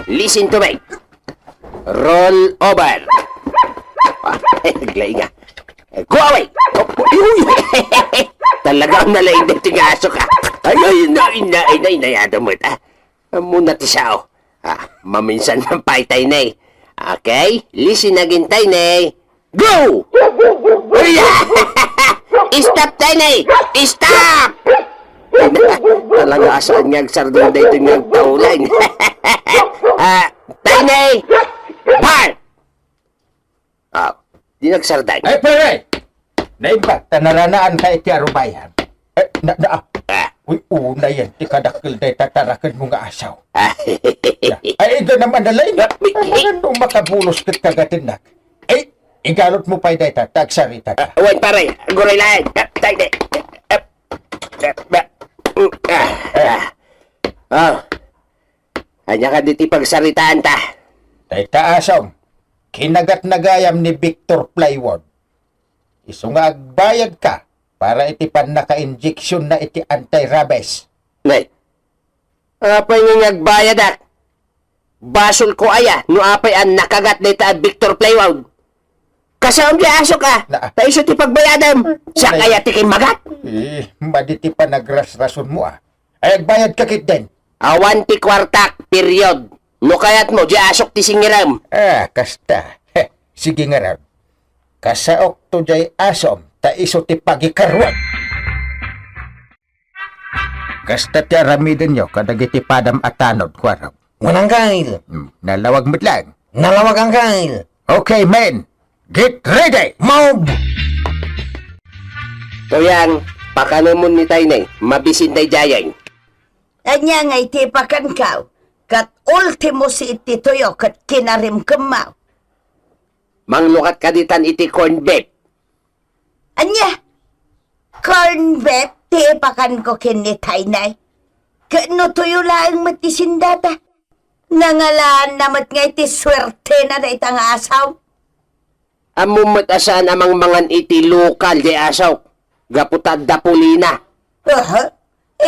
Listen to me. Roll over. Ah, eh, aglay nga. Eh, go away. Go, go, uy, uy. Talaga ang nalain dito nga aso ka. Ay, ay, na, na, ay, na, inayado mo ita. Muna ti sao. Ah, maminsan man pay, Tiny. Okay? Listen again, Tiny. Go! Uy, ah! Stop, Tiny! Stop! Talaga, asaan nga agsardeng daytoy nga agtaulan? Ah, Tiny! Bark! Ah, di nagsardeng. Ay, pare! Naimbag ta naranaanka iti arubayan. Eh, na, na, ah. Ah. Uy, unayen ti kadakkel dayta taraken mo nga asaw. Ah. Ay, ida naman na lain. Ah, mi-, mi-, Ano makabulos ket kagatennak? Ay, igalot mo pay dayta, ta agsarita. Ah, wen, pare, aguray laeng. Ah, tay, tay. Ah, ah, ah. Ah. Ania kadi ti pagsaritaan ta? Dayta asom, kinagat na gayam ni Victor Plywood. Isu nga agbayad ka para iti pannaka-injection na iti anti-rabies. Nay, apay nga agbayadak? Basol ko aya no apay a nakagat dayta a Victor Plywood? Kasaom di asok a, Na- ta isu ti pagbayadam. Siak Nay- aya ti kimmagat? Eh, madi ti panagrasrason mo, ah. Ay, agbayad ka ketdin. Awan ti kuartak, period. No kayatmo, di asok ti singirem. Ah, kasta. Heh, sige ngarud. Kasaok to diay asom, ta isu ti pagikaruan. Kasta ti aramidenyo kadagiti padam a tanod, kuarok. Wen, Angkel. Hmm, nalawag met laeng. Nalawag, Angkel. Okay, men. Get ready! Move! Tuyang, pakanemon ni Tayne, mabisin daydiay. Ania ngay ti pakankaw? Ket ultimo si iti tuyo ket kinarimkemmaw. Manglukat ka ditan iti corn beef. Ania? Corn beef ti ipakanko ken ni Taynay? Ket no tuyo laeng met ti sindata? Nangalaanna met ngay ti suertena dayta nga asaw. Ammom met a saan a mangmangan iti lokal diay asaw, gapu ta adda pulina. Aha,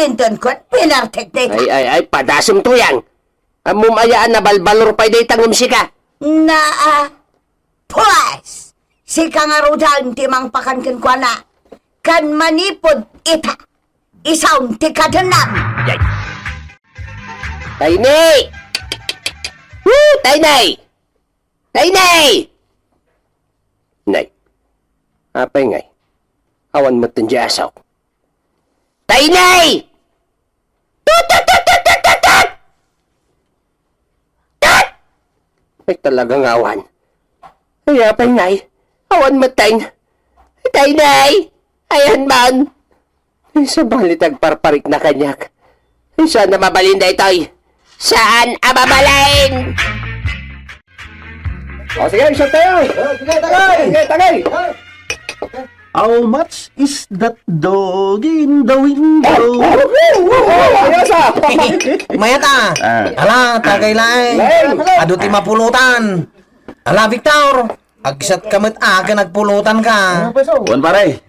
inton kuan, pinartek dayta. Ay, ay, ay, padasem, Tuyang. Ammom aya a nabalbalor pay dayta ngem sika. Naa, pues, sika ngaruden ti mangpakan kenkuana. Kan manipud ita, Isun ti kadennam. Yay. Tayni! Woo! Tayni! Tayni! Nay, apay ngay? Awan met ti asok. Tayni! Tut, tut, tut, tut, tut, tut, tut! Tut! Ay, talaga nga awan. Ay, apay ngay? Awan met, Tayni. Tayni! Ayan man. Ay, sabali ti agparparikna kaniak. Ay, saan a mabalin daytoy? Saan a mabalin? O, sige, shot tayo. O, sige, tagay. Sige, tagay. How much is that dog in the window? Ayos, ah. Mayat, ah. Ah. Ala, tagay laeng. Laeng. Adu ti mapulutan. Ala, Victor. Agsat ka met, ah, ken agpulutan ka. Kuwan, pare.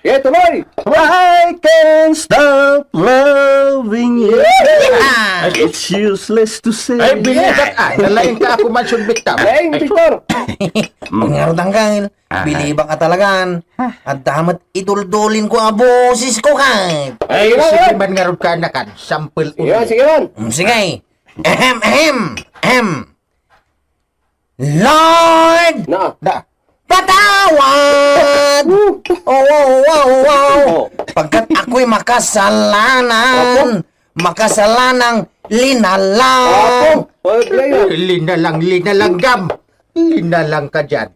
Yeah, tuloy! I can't stop loving you. Ah. It's useless to say. Ay, bilibak, ah. Nalaing ka ako, Mansion Victor. Laing, Victor. Ngarud, Angkel. Ah. Bilibak ka talagan. Adda met iduldulin ko a boses ko, kay. Ay, sige man ngarud ka, anakan. Sample. Sige, sige man. Mm, sige. Ahem, ahem, ahem. Lord! Na. Na. Patawad! Woo! Oh, wow, wow, wow! Oh. Pagkat ako'y makasalanan, Opo. Makasalanang linalang. Opo. Oh, player. Linalang, linalang gam. Linalang ka dyan.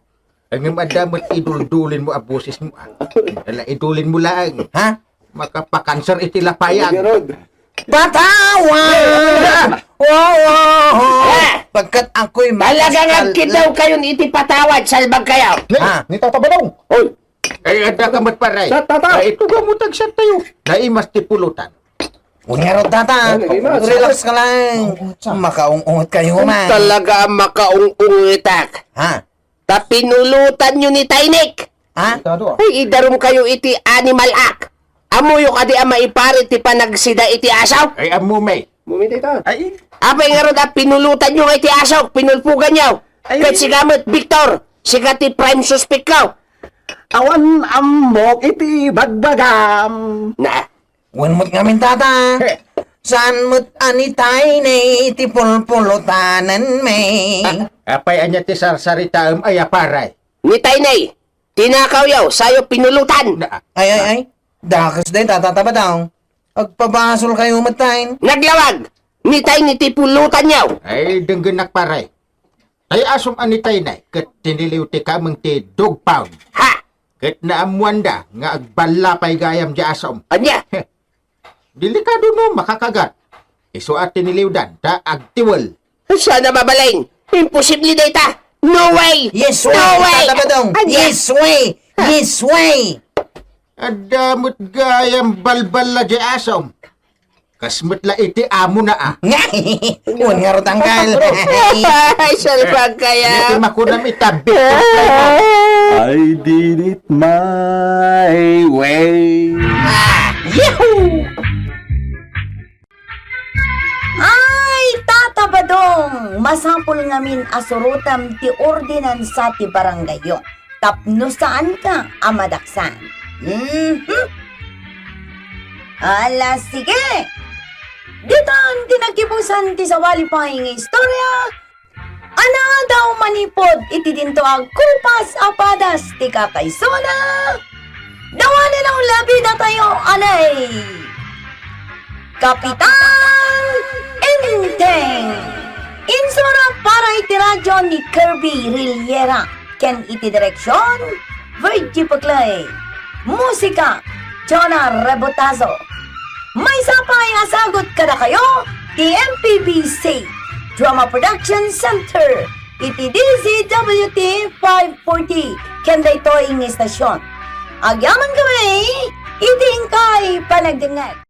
Ang adda met iduldulin mo a boses mo, ah. Ala, idulin mo lang. Ha? Makapakanser iti lapayag. Sige, Rod. Patawad! Wow, wow, wow. Eh! Pagkat ako'y talagang makasal- agkiddaw kayon iti patawad, salbag kayo. Ni, Ha? ni Tata Badong. Oy. Ay, adda ka met, pare. Sa tata. Ay, ito ba mo tagsa tayo? Naimas ti pulutan. Unyaro, tata. Ay, naimas. Relax ka lang. Makaung-ungot kayo man. Talaga ang makaung-ungitak. Ha? Ta pinulutan yo ni Taynik. Ha? Delikado, ah. Ay, idarum kayo iti animal act. Ammoyo kadi a maiparit ti panagsida iti asaw? Ay, ammo, may. Mumita ita. Ay. Apay ngarud a pinulutan yo nga iti asaw, pinulpugan yo. Ay. Ket sika met, Victor, sika ti prime suspect ko. Awan ammok iti bagbagam. Na, Wen met ngamin, tata. He. Saan met a ni Tayni ti pulpulutanen, may? Ah, apay ania ti sarsaritaem aya, pare? Ni Tayni, tinakawyo, sayo pinulutan. Na- Ay, ay, ay. Dakes day, tata, ta Badong. Agpabasol kayo met, Tayn. Naglawag! Ni Tayni ti pulutanyo! Ay, denggenak, pare. Tay asom a ni Tayni, ket tiniliw ti kameng ti dog pound. Ha? Ket naammoanda nga agballa pay gayam diay asom. Ania? Delikado no makakagat. Isu a tiniliwdan ta agtiwel. Saan a mabalin? Imposible dayta! No way! Yes way! No way! Tata Badong! Ania? Yes way! Yes way! Adda met gayam balballa diay asom. Kas met la iti amo na, ah. Wen ngarud, Angkel. Ay, salbag kayo. Iti makunam ita, Victor Play mo. I did it my way. Ah, yahoo! Ay, Tata Badong, masapul ngamin a surotem ti ordinansa ti barangayyo. Tapno saanka a madaksan. Mhm. Ala, sige! Ditan ti naggibusan ti sabali pay nga istorya. Anadaw manipud iti dinto agkupas a padas ti kakaisuna. Dawanen a labi datayo, anay! Kapitan Enteng! Insurat para iti radyo ni Kirby Rillera ken iti direksion, Virgie Peclay. Musika, Jonah Rebotazo. Maysa pay a sagut kadakayo ti M P B C Drama Production Center iti D Z W T five forty ken daytoy nga istasyon. Agyaman kami iti inkay panagdengngeg.